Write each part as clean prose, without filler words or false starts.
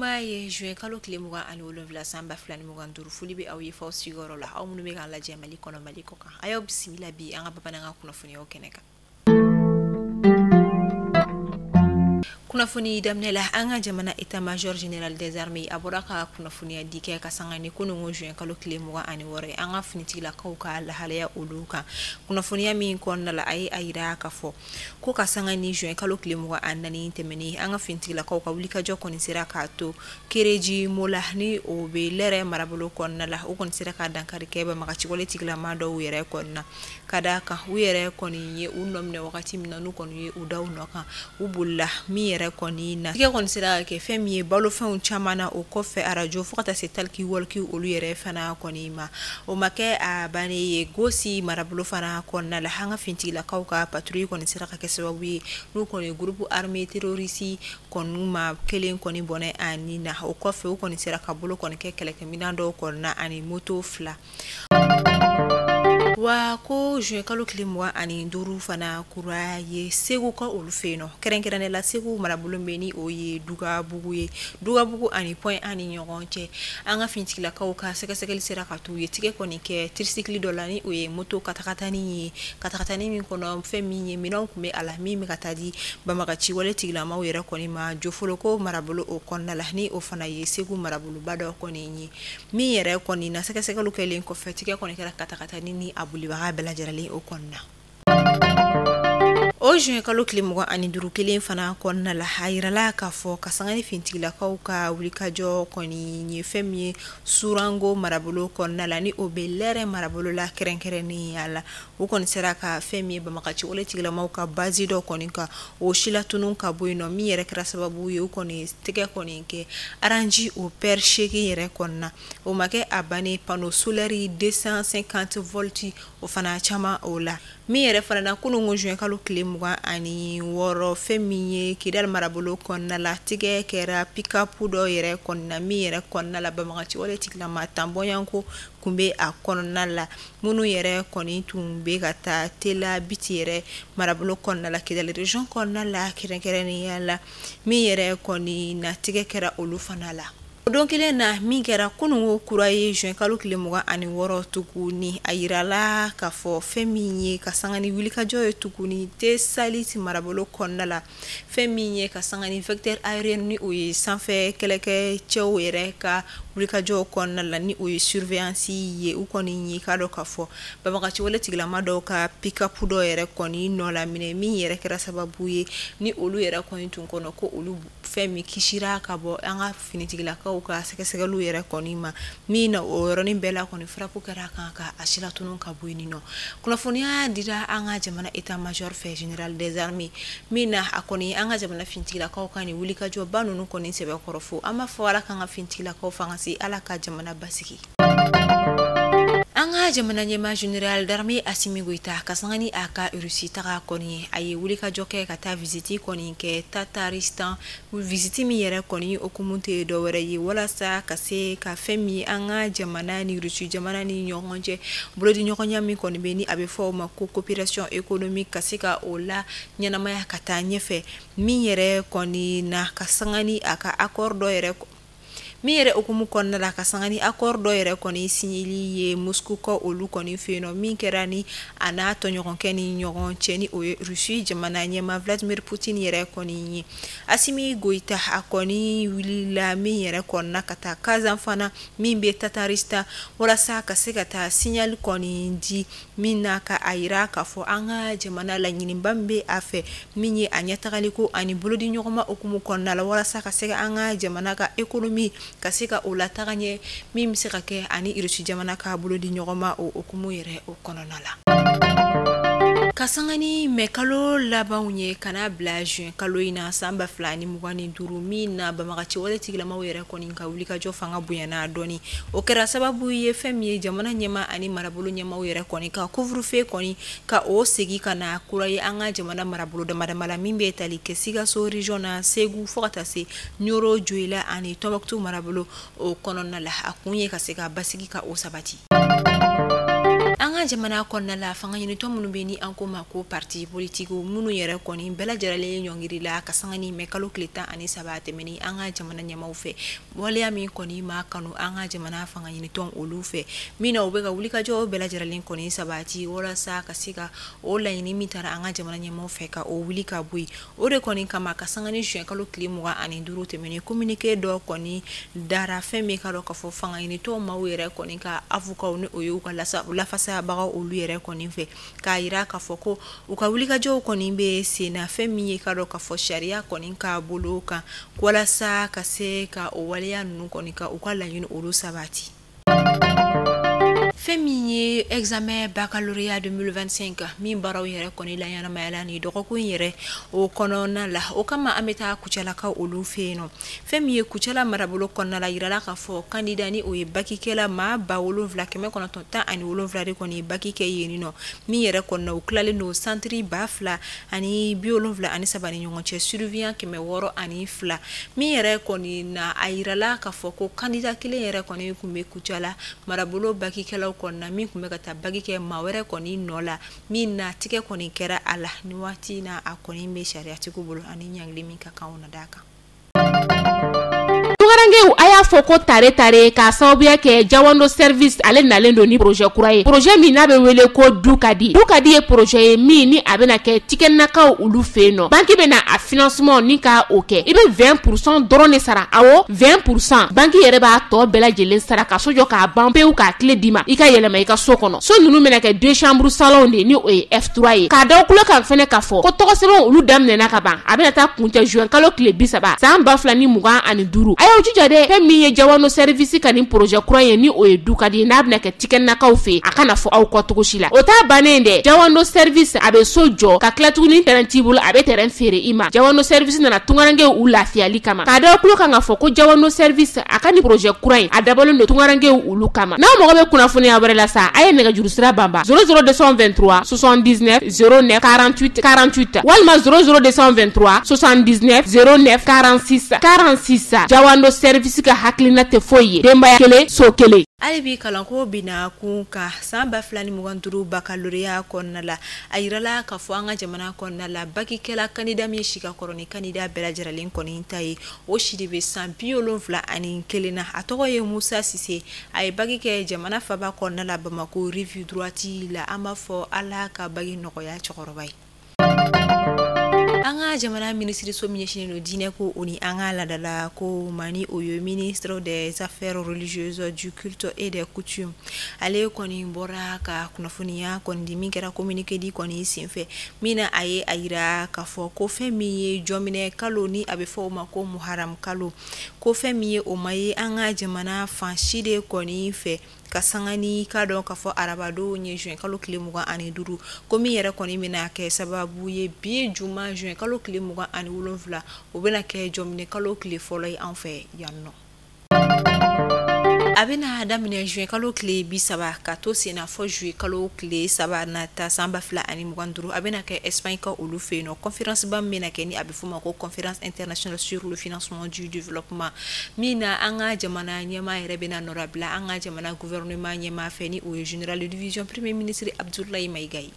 Kura ye juin kalo tile 27 san 2025. Foli bɛ aw ye f'aw sigiyɔrɔ la, aw minnu bɛ k'an lajɛ Mali kɔnɔ, Mali kɔ kan. A y'aw bisimila bi an ka bamanankan kunnafoniyaw kɛnɛ kan. Kunnafoni daminɛ la, an ka jamana état-major général des armées a bɔra ka kunnafoniya di kɛ ka sanga ni kununko juin kalo tile 26 an ka finitigilakaw ka lahalaya olu kan. Kunnafoniya min kɔnɔna la, a ye a yira k'a fɔ ko ka sanga ni juin kalo tile 24 tɛmɛnen, an ka finitigilakaw ka wulikajɔ kɔni sera k'a to Kereji Mola ni o bɛ Lɛrɛ marabolo kɔnɔna la, o kɔni sera ka dankari kɛ banbagaciwale tigilama dɔw yɛrɛ kɔnɔna ka da kan. U yɛrɛ kɔni ye u nɔ minɛ wagati min na, n'u kɔni ye u da u nɔ kan, u bolila min yɛrɛ kɔni na. Tigɛ kɔni sera ka kɛ fɛn min ye balofɛnw caman na, o kɔfɛ arajo fo ka taa se talkie walkie olu yɛrɛ fana kɔni ma. O ma kɛ a bannen ye Gosi marabolo fana kɔnɔna la, an ka finitigilakaw ka patrouille kɔni sera ka kɛ sababu ye n'u kɔni ye groupe armé terroriste kɔni ma kelen kɔni bɔnɛ a ni na. O kɔfɛ u kɔni sera ka bolo kɔni kɛ kɛlɛkɛminɛn dɔw kɔnɔna ani moto 2. Wa ko juin kalo tile 25 fana kura ye Segu ka olu fɛ yen nɔ, kɛrɛnkɛrɛnnen la Segu marabolo bɛ ni o ye Dugabugu ye, Dugabugu ani Point A ni ɲɔgɔn cɛ. An ka finitigilakaw ka sɛgɛsɛgɛli sera ka t'u ye tigɛ kɔni kɛ tricycle dɔ la ni o ye moto katakatani ye, katakatani min kɔnɔ fɛn min ye minɛnw tun bɛ a la min bɛ ka taa di banbagaci wale tigilamaw yɛrɛ kɔni ma Jofoloko marabolo o kɔnɔna la, ni o fana ye Segu maraboloba dɔ kɔni ye. Min yɛrɛ kɔni na sɛgɛsɛgɛliw kɛlen kɔfɛ, tigɛ kɔni kɛra katakatani ni a bolibaga bɛɛ lajɛlen o kɔnɔna. O juin kalo tile 25 kelen fana kɔnɔna la, a yirala k'a fɔ ka sanga ni finitigilakaw ka wulikajɔ kɔni ye fɛn min ye Surango marabolo kɔnɔna la, ni o bɛ Lɛrɛ marabolo la kɛrɛnkɛrɛnnenya la, u kɔni sera ka fɛn min ye banbagaci wale tigilamaw ka base dɔ kɔni ka o silatunu ka bɔ yen nɔ, min yɛrɛ kɛra sababu ye u kɔni tɛgɛ kɔni kɛ aranji o pɛri 8 yɛrɛ kɔnɔna. O ma kɛ a bannen, panneau solaire 250 volts o fana caman o la. Min yɛrɛ fana na kununko juin kalo tile 26, fɛn min ye Kidali marabolo kɔnɔna la, tigɛ kɛra pick-up dɔ yɛrɛ kɔnɔna min yɛrɛ kɔnɔna la banbagaci wale tigilama tan bɔɲɔgɔnko tun bɛ a kɔnɔna la, minnu yɛrɛ kɔni tun bɛ ka taa Tela Biti yɛrɛ marabolo kɔnɔna la, Kidali région kɔnɔna la kɛrɛnkɛrɛnnenya la, min yɛrɛ kɔni na tigɛ kɛra olu fana la. O don kelen na min kɛra kununko kura ye juin kalo tile 26 tuguni, a yirala k'a fɔ fɛn min ye ka sanga ni wulikajɔ ye tuguni Tesaliti marabolo kɔnɔna la, fɛn min ye ka sanga ni vecteur aérien ni o ye sanfɛ kɛlɛkɛcɛw yɛrɛ ka wulikajɔ kɔnɔna la, ni o ye surveillance ye, u kɔni ye k'a dɔn k'a fɔ banbagaci wale tigilama dɔw ka pick-up dɔ yɛrɛ kɔni nɔ laminɛ, min yɛrɛ kɛra sababu ye ni olu yɛrɛ kɔni tun kɔnɔ ko olu fɛn min kisira ka bɔ an ka finitigilakaw ka sɛgɛsɛgɛliw yɛrɛ kɔni ma, min na o yɔrɔnin bɛɛ la kɔni frappe kɛra a kan ka a silatunu ka bɔ yen nɔ. Kunnafoniya dira an ka jamana état-major fɛ général des armées, min na a kɔni an ka jamana finitigilakaw ka nin wulikajɔba ninnu kɔni sɛbɛkɔrɔ fo. An b'a fɔ Ala k'an ka finitigilakaw fanga se, Ala ka jamana basigi. An ka jamana ɲɛmaa général d'armée Assimi Goïta ka sanga ni a ka Russie taga kɔni ye, a ye wulikajɔ kɛ ka taa visite kɔni kɛ Tataristan. Visite min yɛrɛ kɔni hukumu tɛ dɔwɛrɛ ye walasa ka se ka fɛn min ye an ka jamana ni Russie jamana ni ɲɔgɔn cɛ bolodiɲɔgɔnya min kɔni bɛ ni a bɛ fɔ o ma ko coopération économique, ka se ka o la ɲɛnamaya ka taa ɲɛfɛ. Min yɛrɛ kɔni na ka sanga ni a ka accord dɔ yɛrɛ min yɛrɛ hukumu kɔnɔna la ka sanga ni accord dɔ yɛrɛ kɔni signeli ye Moscou kɔ olu kɔni fɛ yen nɔ, min kɛra ni a n'a tɔɲɔgɔnkɛ ni ɲɔgɔn cɛ ni o ye Russie jamana ɲɛmaa Vladimir Poutine yɛrɛ kɔni ye. Assimi Goïta a kɔni wulila min yɛrɛ kɔnɔna ka taa Kazan fana min bɛ Tataristan walasa ka se ka taa signal kɔni di min na ka a yira k'a fɔ an ka jamana laɲiniba min bɛ a fɛ min ye a ɲɛtagaliko ani bolodiɲɔgɔnma hukumu kɔnɔna la walasa ka se ka an ka jamana ka économie ka se ka o lataga ɲɛ, min bɛ se ka kɛ ani Russie jamana ka bolodiɲɔgɔnma o hukumu yɛrɛ o kɔnɔna la. Ka sanga ni mɛ kalo labanw ye ka n'a bila juin kalo in na san 2025, min na banbagaci wale tigilamaw yɛrɛ kɔni ka wulikajɔ fanga bonyana dɔɔni, o kɛra sababu ye fɛn min ye jamana ɲɛmaa ani marabolo ɲɛmaaw yɛrɛ kɔni ka couvre-feu kɔni ka o segin ka na kura ye an ka jamana marabolo dama dama la, min bɛ tali kɛ Sikaso région na, Segu fo ka taa se Ɲoro, Joyila ani Tɔnbɔkutu marabolo o kɔnɔna la. A kun ye ka se ka basigi ka o sabati. An ka An ka jamana kɔnɔna la, fanga ɲinitɔ minnu bɛ ni an ko ma ko parti politique, minnu yɛrɛ kɔni bɛɛ lajɛlen ɲɔngiri la ka sanga ni mɛ kalo tile 13 tɛmɛnen an ka jamana ɲɛmaw fɛ, waleya min kɔni ma kanu an ka jamana fanga ɲinitɔn olu fɛ, min na u bɛ ka wulikajɔ bɛɛ lajɛlen kɔni sabati walasa ka se ka o laɲini min taara an ka jamana ɲɛmaw fɛ ka o wuli ka bɔ yen. O de kɔni kama, ka sanga ni juin kalo tile 25 tɛmɛnen, communiqué dɔ kɔni dara fɛn min ka dɔn k'a fɔ fanga ɲinitɔn maaw yɛrɛ kɔni ka avocat, ni o ye u ka lafasabagaw olu yɛrɛ kɔni fɛ, k'a yira k'a fɔ ko u ka wulikajɔw kɔni bɛ sen na, fɛn min ye ka dɔn k'a fɔ sariya kɔni ka bolo kan, walasa ka se ka o waleya ninnu kɔni ka u ka laɲini olu sabati. Fɛn min ye examen baccalauréat 2025 min baaraw yɛrɛ kɔni la ɲɛnamayala ni dɔgɔkun yɛrɛ o kɔnɔna la, o kama an bɛ taa Kucalakaw olu fɛ yen nɔ. Fɛn min ye Kucala marabolo kɔnɔna la, yirala k'a fɔ candidat, ni o ye bakikɛla maa 7917 de kɔni ye bac kɛ yen nɔ, min yɛrɛ kɔnɔna u tilalen don centre 2073 ni ɲɔgɔn cɛ, surveillant 602. Min yɛrɛ kɔni na, a yirala k'a fɔ ko candidat kelen yɛrɛ kɔni tun bɛ Kucala marabolo bakikɛlaw kɔnɔna, min tun bɛ ka taa bac kɛ maa wɛrɛ kɔni nɔ la, min na tigɛ kɔni kɛra a la. Ni waati in na, a kɔni bɛ sariyatigiw bolo ani ɲangili min ka kan o na d'a kan. Tunkarankew, a y'a fɔ ko tare tare k'a sababuya kɛ Jawando Service ale nalen don ni projet kura ye, projet min n'a bɛ wele ko Du ka di. Du ka di ye projet ye min ni a bɛna kɛ Tikɛnakaw olu fɛ yen nɔ. Banque bɛna a financement ni ka o kɛ, i bɛ 20% dɔrɔn de sara. Awɔ, 20%. Banque yɛrɛ b'a tɔ bɛɛ lajɛlen sara ka so jɔ k'a ban pewu, k'a tile d'i ma, i ka yɛlɛma i ka so kɔnɔ. So ninnu bɛna kɛ deux chambres salon de, ni o ye F3 ye. K'a da kulo kan fɛnɛ k'a fɔ ko tɔgɔ sɛbɛn olu daminɛna ka ban, a bɛna taa kuncɛ juin kalo tile 30 san 2025. A y'aw jija dɛ, fɛn min ye Jawando Service ka nin projet kura ye, ni o ye Du ka di ye, n'a bɛna kɛ Tikɛnakaw fɛ yen, a kana fɔ aw kɔ cogo si la. O t'a bannen dɛ, Jawando Service a bɛ so jɔ ka tila tuguni, terrain t'i bolo, a bɛ terrain feere i ma. Jawando Service nana tunkarankew u lafiyali kama. K'a da kulo kan k'a fɔ ko Jawando Service a ka nin projet kura in, a dabɔlen don tunkarankew olu kama. N'aw mago bɛ kunnafoniya wɛrɛ la sa, a ye nɛgɛjuru sira banba 00 223 79 09 48 48 walima 00 223 79 09 46 46. Jawando Service ka hakilina tɛ foyi ye, denbaya kelen, so kelen. Hali bi kalanko bina kun kan, san 2025 baccalauréat kɔnɔna la, a yirala k'a fɔ an ka jamana kɔnɔna la, bakikɛla candidat min si ka kɔrɔ ni candidat bɛɛ lajɛlen kɔni ta ye, o si de bɛ san 71 na. A tɔgɔ ye Musa Sise. A ye bac kɛ jamana faba kɔnɔna la, Bamako rive droite la. An b'a fɔ Ala ka bac nɔgɔya cɛkɔrɔba ye. An ka jamana minisiriso min ɲɛsinnen don diinɛ ko o ni an ka laadala ko ma, ni o ye ministre des Affaires religieuses, du culte et des coutumes, ale kɔni bɔra ka kunnafoniya kɔni di, min kɛra communiqué di kɔni senfɛ, min na a ye a yira k'a fɔ ko fɛn min ye jɔminɛ kalo, ni a bɛ fɔ o ma ko Muharam kalo, ko fɛn min ye o ma ye an ka jamana fan si de kɔni fɛ, ka sanga ni k'a dɔn k'a fɔ arabadon ye juin kalo tile 25, ko min yɛrɛ kɔni bɛna kɛ sababu ye bi juma juin kalo tile 27, o bɛna kɛ jɔminɛ kalo tile fɔlɔ ye an fɛ yan nɔ. A bɛna daminɛ juin kalo tile 30 ka to sen na fɔ juillet kalo tile 3 nata san 2025. A bɛna kɛ Espagne ka olu fɛ yen nɔ, conférence ba min bɛna kɛ, ni a bɛ f'o ma ko Conférence internationale sur le financement du développement, min na an ka jamana ɲɛmaa yɛrɛ bɛna nɔrabila an ka jamana gouvernement ɲɛmaa fɛ, ni o ye général de division premier ministre Abdoulaye Maïga ye.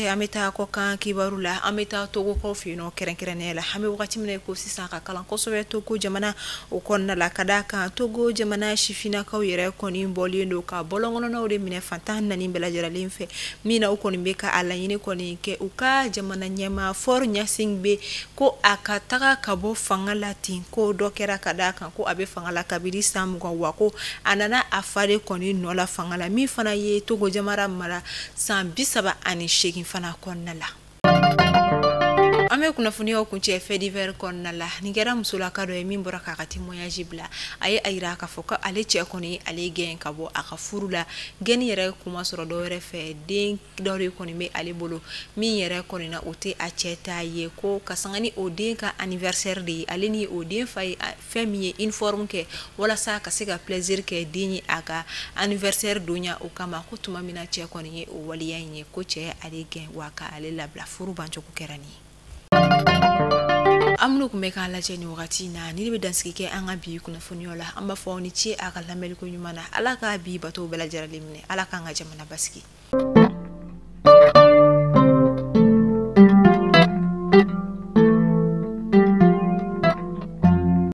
An bɛ taa kɔkan kibaru la. An bɛ taa Togokaw fɛ yen nɔ kɛrɛnkɛrɛnnenya la. An bɛ wagati min na ko sisan, ka kalan kosɛbɛ Togo jamana o kɔnɔna la, ka d'a kan Togo jamana sifinnakaw yɛrɛ kɔni bɔlen don ka bɔlɔnkɔnɔnaw de minɛ fantan naani bɛɛ lajɛlen fɛ, min na u kɔni bɛ ka a laɲini kɔni kɛ u ka jamana ɲɛmaa Faure Gnassingbé ko a ka taga ka bɔ fanga la ten, ko dɔ kɛra, ka d'a kan ko a bɛ fanga la kabini san 20, wa ko a nana a fa de kɔni nɔ la fanga la, min fana ye Togo jamana mara san 38 fana kɔnɔna la. An bɛ kunnafoniyaw kuncɛ fait divers kɔnɔna la. Nin kɛra musolaka dɔ ye min bɔra k'a ka témoignage bila. A ye a yira k'a fɔ ko ale cɛ kɔni ale gɛn ka bɔ a ka furu la. Gɛnni yɛrɛ kuma sɔrɔ dɔw wɛrɛ fɛ, den dɔ de kɔni bɛ ale bolo min yɛrɛ kɔni na o tɛ a cɛ ta ye, ko ka sanga ni o den ka anniversaire de ye, ale ni o den fa ye fɛn min ye uniforme kɛ walasa ka se ka plaisir kɛ den ye a ka anniversaire donya o kama, ko tuma min na cɛ kɔni ye o waleya in ye, ko cɛ ale gɛn wa ka ale labila. Furu bancogo kɛra nin ye. An minnu tun bɛ k'a lajɛ nin wagati in na, ni de bɛ dansigi kɛ an ka bi kunnafoniyaw la. An b'a fɔ aw ni ce a ka lamɛnliko ɲuman na. Ala ka bi bato bɛɛ lajɛlen minɛ, Ala k'an ka jamana basigi.